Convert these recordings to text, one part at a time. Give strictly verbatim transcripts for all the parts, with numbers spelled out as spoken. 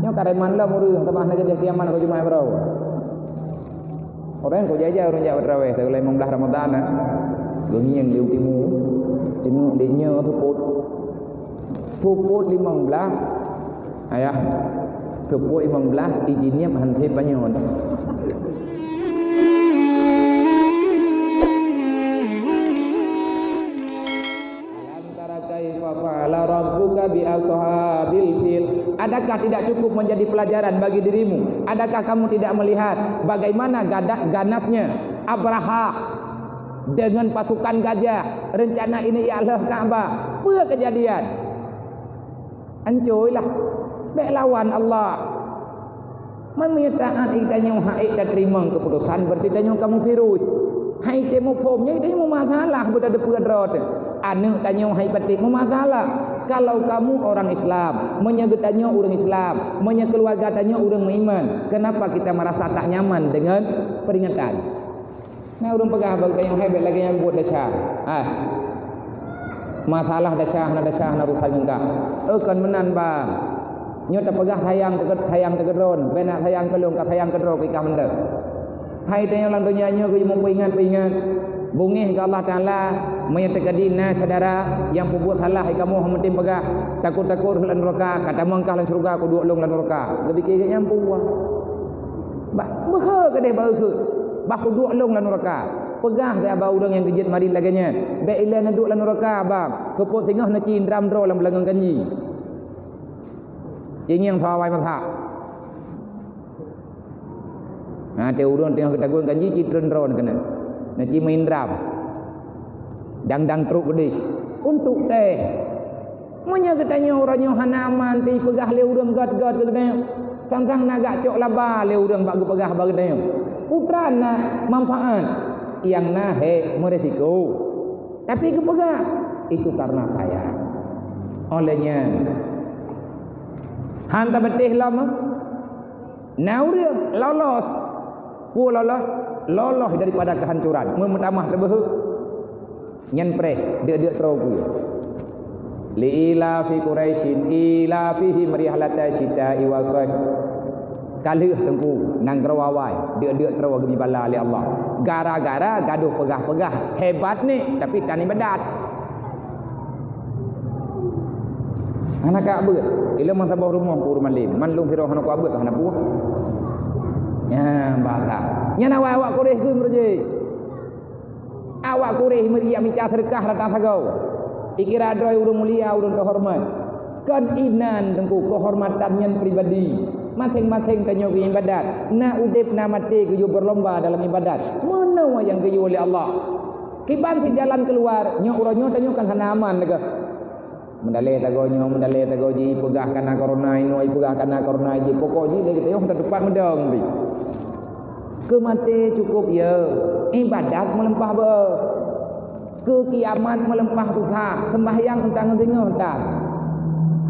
Nyoe kareman lom ureuëng, teuma hana gadeh kiamat keu Jumaat baroe. Orang kok jaja ureuëng jak beutraweh, teuka limong blah Ramadhan na. Geungieng di timu, timu di nyoe tupot. Tupot limong blah. Ayah, tupot limong blah, iji niep han thép banyoe. Alam tara kaifa fa'ala rabbuka bi ashabil fil. Adakah tidak cukup menjadi pelajaran bagi dirimu? Adakah kamu tidak melihat bagaimana gada-, ganasnya Abraha dengan pasukan gajah, rencana ini ialah Ka'bah? Peue kejadian? Ancoi lah. Bék lawan Allah. Man meunyoe taát geutanyoe hana tateurimong keuputosan, berarti tanyoe kamoe virus. Hai teuh muphom, nyan tanyoe meumasalah beuteupeue droe teuh. Aneuëk tanyoe hai patéh meumasalah. Kalau kamu orang Islam, meunyoe geutanyoe ureuëng Islam, meunyoe keuluwarga tanyoe ureuëng meuiman, kenapa kita merasa tak nyaman dengan peringatan? Na ureuëng peugah bak geutanyoe, "Hai, bék lagée nyan buet desya." Ah. Masalah desya, hana desya, hana urusan ngon kah. Oh, kon meunan, bang. Nyoe tapeugah sayang keu, sayang keu keudroe, bék na sayang keu lôn, ka sayang keu droe, keu ikah mantong. Hai tanyoe lam donya nyoe geuyue meupeuingat-peuingat. Beungéh keu Allah Taala, meunyoe teukeudi na syedara nyang peubuet salah, hai kamoe hana meutem peugah, takot-takot rhot lam nuraka, ka tamong kah lam syeuruga, kuduek lôn lam nuraka. Geupike geuh nyan peue? Bah, beuhe keudeh bak eukheun. Bah kuduek lôn lam nuraka. Peugah keu bak ureuëng nyang keujeuet marit lagée nyan, "Bék ilée neuduek lam nuraka, bang. Seupôt singoh neuci indram droe lam beulangon kanji." Cingieng tho awai meuthak. Na teuh ureuëng teungoh geutagun kanji, ci treun droe keunan. Neuci meuindram. Dang-dang trok keudeh. Untuk teh. Meunyoe geutanyoe uroe nyoe hana aman, teupeugah lé ureuëng gét-gét keu geutanyoe, sang-sang na gak cok laba lé ureuëng bak geupeugah bak geutanyoe. Putra na manfaat, nyang na hék meuresiko. Tapi geupeugah, "Itu karena saya." Oleh nyan, han tabeuteh lom, na ureuëng lolos. Peue lolos? Lolos daripada kehancuran. Meu-, meutamah teubeuhe. Nyan preh, deuk-deuk troe ku. Li ila fi Quraisyin, ila fihim rihlata syita'i was shaif. Ka lheueh teungku, nanggroe awai, deuk-deuk troe geubri bala lé Allah. Gara-gara gadoh peugah-peugah hebat ni, tapi tan ibadat. Hana ka beuet. Ilée masa boh rumoh puru malem. Man lôn sidroe hana ka beuet, hana puah. Nyan bala. Nyan awai awak Quraisy geumeureujeh. Awak Quraisy meuriak mita seudeukah rata sagoe. Ikira droe ureuëng mulia, ureuëng teuhoreumat. Kon inan teungku keuhormatan nyan pribadi. Maséng-maséng tanyoe geuibadat. Na udeb na maté geuyue beurlomba dalam ibadat. Meunoe nyang geuyue lé Allah. Kiban sijalan keuluar, nyoe uroe nyoe tanyoe kan hana aman lagée. Meudalée tagoe nyoe, meudalée tagoe jih, peugah kana korona inoe, peugah kana korona jih. Pokok jih lagée tanyoe hana teumpat meudong pih. Keu maté cukup ya, ibadat meuleumpah beu. Keu kiamat meuleumpah susah, seumbahyang teuntang singoh that.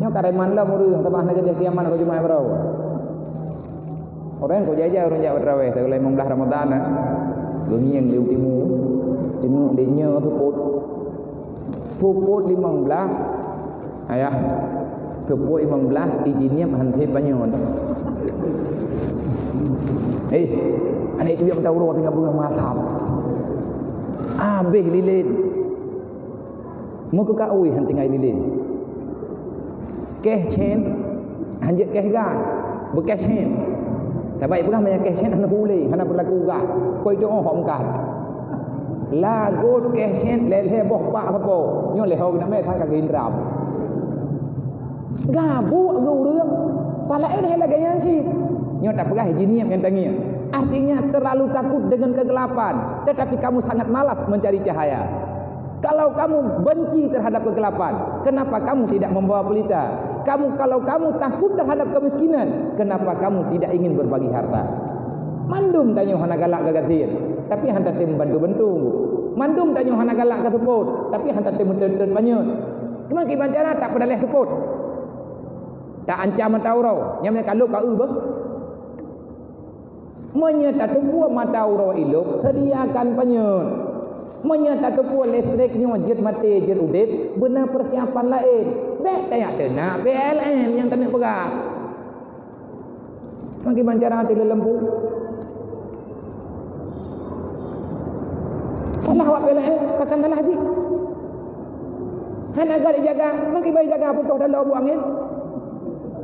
Nyoe kareman lom ureuëng, teuma hana gadeh kiamat keu Jumaat baroe. Orang kok jaja ureuëng jak beutraweh, teuka limong blah Ramadhan na. Geungieng di timu, timu di nyoe tupot. Tupot limong blah. Ayah, tupot limong blah, iji niep han thép banyoe. Eh, aneuk tu jak meuta uroe teungoh beungoh malam. Abéh lilén. Meukeukak ui han tinggai lilén. Kéh cén, han jeuet kéh gai. Beukéh cén. Tabai peugah maya kéh cén hana peuulée, hana peulaku gah. Koi tu oh hok meukat. Lagot kéh cén lhée-lhée boh bak sapo. Nyoe lhée ho geunak mé that ka geuindram. Gabuk geu ureuëng. Palaén hai lagée nyan cit. Nyoe tapeugah jiniep nyang tangieng. Artinya terlalu takut dengan kegelapan, tetapi kamu sangat malas mencari cahaya. Kalau kamu benci terhadap kegelapan, kenapa kamu tidak membawa pelita? Kamu, kalau kamu takut terhadap kemiskinan, kenapa kamu tidak ingin berbagi harta? Mandum tanyoe hana galak keu gasien, tapi han tatem bantu-bantu. Mandum tanyoe hana galak keu seupôt, tapi han tatem meutot-tot panyöt. Cuma kiban cara tak peudaleh seupôt. Tak ancam mata uroe, nyang ka lhok ka eu beuh. Meunyoe tateupeue mata uroe ilok, sediakan panyöt. Meunyoe tateupeue listrik nyoe jeuet maté, jeuet udeb, beuna persiapan laén. Bék tajak teunak P L N nyang taneuk peugah. Mangki bancara hati leulempu. Salah awak pih laén, pakon salah jih. Hana gét jaga, mangki bai jaga putôh dalam buet angén.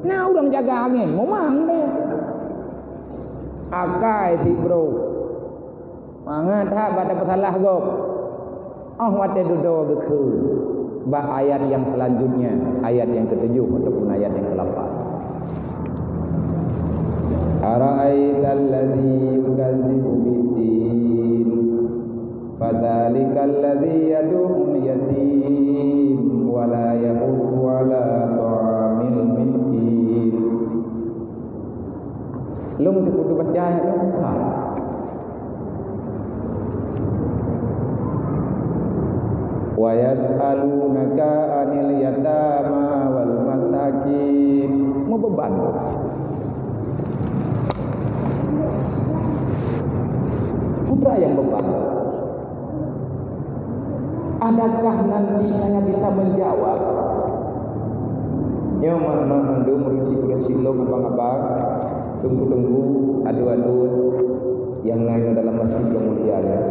Na ureuëng jaga angén, memang deh. Akai ti bro. Mangat that bak tapeusalah gob. Oh watée dudoe geukheun bak ayat nyang seulanjutnya, ayat nyang keutujoh ataupun ayat nyang keulapan. Ara'aital ladzi yukazzibu biddin, fadzalikal ladzi yadu'ul yatim wa la yahuddu ala ta'amil miskin. Lôn teukudu baca ayat nyoe bukan. Wa yas'alunaka 'anil yatama wal masakin. Meubeban. Putra nyang beban. Adakah nanti saya bisa menjawab? Nyoe mak-mak mandum, ureuëng syik-ureuëng syik lôn, abang-abang, teungku-teungku, aduen-aduen nyang na dalam masjid nyang mulia nyoe.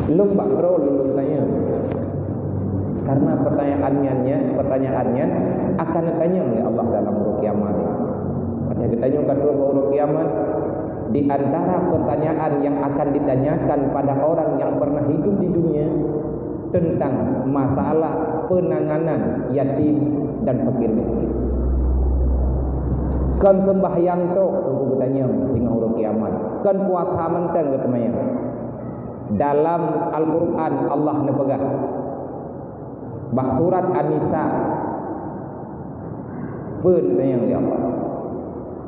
Lôn bak droe lôn tanyong. Karena pertanyaan nyan, nyan, pertanyaan nyan akan neutanyong lé Allah dalam uroe kiamat. Watée geutanyong ka trok bak uroe kiamat, di antara pertanyaan yang akan ditanyakan pada orang yang pernah hidup di dunia tentang masalah penanganan yatim dan fakir miskin. Kon sembahyang tok teungku geutanyong singoh uroe kiamat. Kon puasa mantong geutanyong. Dalam Al-Quran Allah neupeugah bak surat An-Nisa, peue neutanyong lé Allah?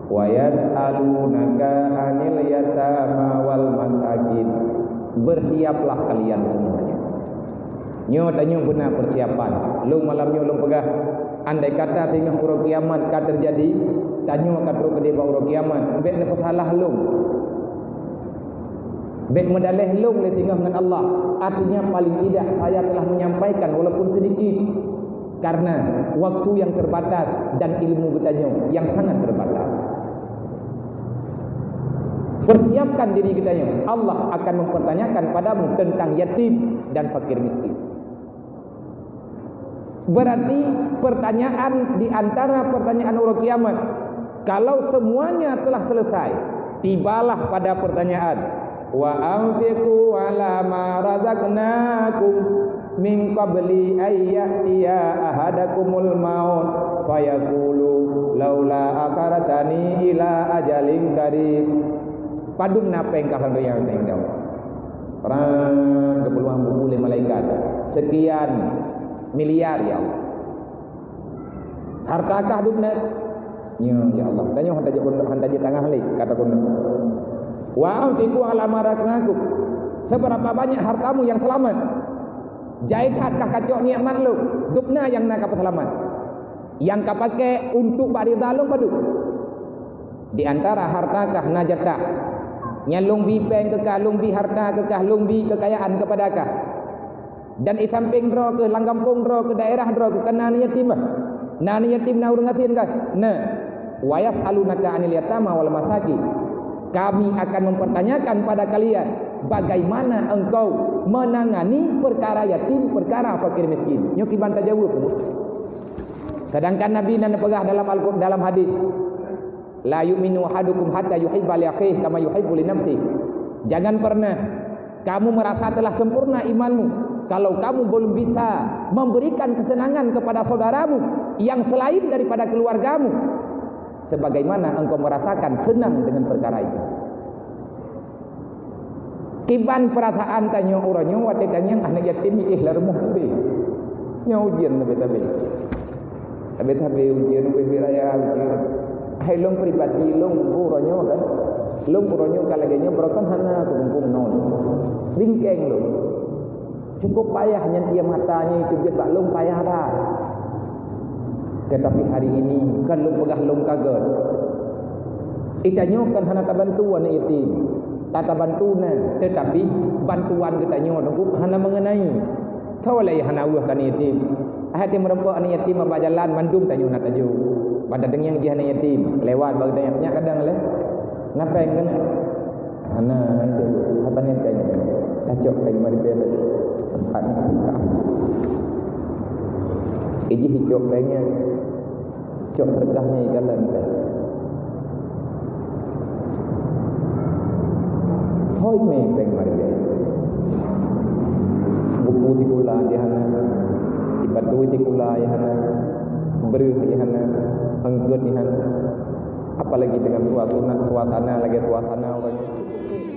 "Wa yas'alunaka 'anil yatama wal masakin." Bersiaplah kalian semuanya. Nyoe tanyoe beuna persiapan. Lôn malam nyoe lôn peugah, andai kata singoh uroe kiamat ka teujadi, tanyoe ka trok keudeh bak uroe kiamat, bék neupeusalah lôn. Bék meudaleh lôn lé singoh ngon Allah. Artinya, paling tidak saya telah menyampaikan walaupun sedikit. Karena waktu yang terbatas dan ilmu geutanyoe yang sangat terbatas. Persiapkan diri geutanyoe. Allah akan mempertanyakan padamu tentang yatim dan fakir miskin. Berarti pertanyaan di antara pertanyaan uroe kiamat, kalau semuanya telah selesai, tibalah pada pertanyaan, "Wa anfiqu 'ala ma razaqnakum min qabli an ya'tiya ahadakumul maut fayaqulu laula akhartani ila ajalin qarib." Padum na péng ka lheueh nyang teuingat. Prang, geupeuluang buku lé malaikat. Sekian miliar, ya Allah. Harta kah dum na? Nyo, ya Allah. Tanyoe hana jeuet, hana jeuet tangah lé, kata keunoe. "Wa anfiqu 'ala ma razaqnakum." Seberapa banyak hartamu yang selamat? Jai that kah kacok nikmat lôn, dum na nyang na ka peuseulamat. Nyang ka pakai untuk bak ridha lôn padum? Di antara harta kah na jatah. Nyang lôn bi péng keu kah, lôn bi harta keu kah, lôn bi kekayaan kepada kah. Dan di samping droe keuh, lam gampông droe keuh, daerah droe keuh, kan na yatim bah. Na yatim, na ureuëng gasien kan? Na. "Wa yas'alunaka 'anil yatama wal masakin." Kami akan mempertanyakan pada kalian bagaimana engkau menangani perkara yatim, perkara fakir miskin. Nyoe kiban tajaweueb. Sedangkan Nabi nan peugah dalam Al-Qur-, dalam hadis, "La yu'minu ahadukum hatta yuhibba li akhihi kama yuhibbu li nafsihi." Jangan pernah kamu merasa telah sempurna imanmu kalau kamu belum bisa memberikan kesenangan kepada saudaramu yang selain daripada keluargamu sebagaimana engkau merasakan senang dengan perkara itu. Kiban peurasaan tanyoe uroe nyoe watée tanyong aneuk yatim miéh lam rumoh teubiet. Nyoe ujeuen teubiet-teubiet. Teubiet-teubiet ujeuen, ubé-ubé raya ujeuen. Hai lôn pribadi lôn uroe nyoe kan. Lôn uroe nyoe ka lagée nyoe, beureukan hana keukumpung non. Bingkeng lôn. Cukup payah nyan, ie mata nyoe teubiet bak lôn payah that. Tetapi hari ini kan lôn peugah lôn ka gét. Geutanyoe kan hana tabantu aneuk yatim. Ka tabantu na, tetapi bantuan geutanyoe teungku hana meungeunai. Tho lé hana weueh keu aneuk yatim. Hai teumeureumpok aneuk yatim bak jalan mandum tanyoe na tajok. Pada deungieng jih aneuk yatim, lewat bak geutanyoe, nyak kadang lé. Na péng keunoe? Hana, itu. Haba nyan péng? Tacok péng marit nyan. Tempat nyan. Ijih icok péng nyan. Cok berkah nyan ikalon péng. Hôi mé péng marit nyan. Buku sikula di hana, sipatu sikula di hana, breueh di hana, eungkot di hana. Apalagi dengan suasana, suasana lagèe suasana uroe nyoe.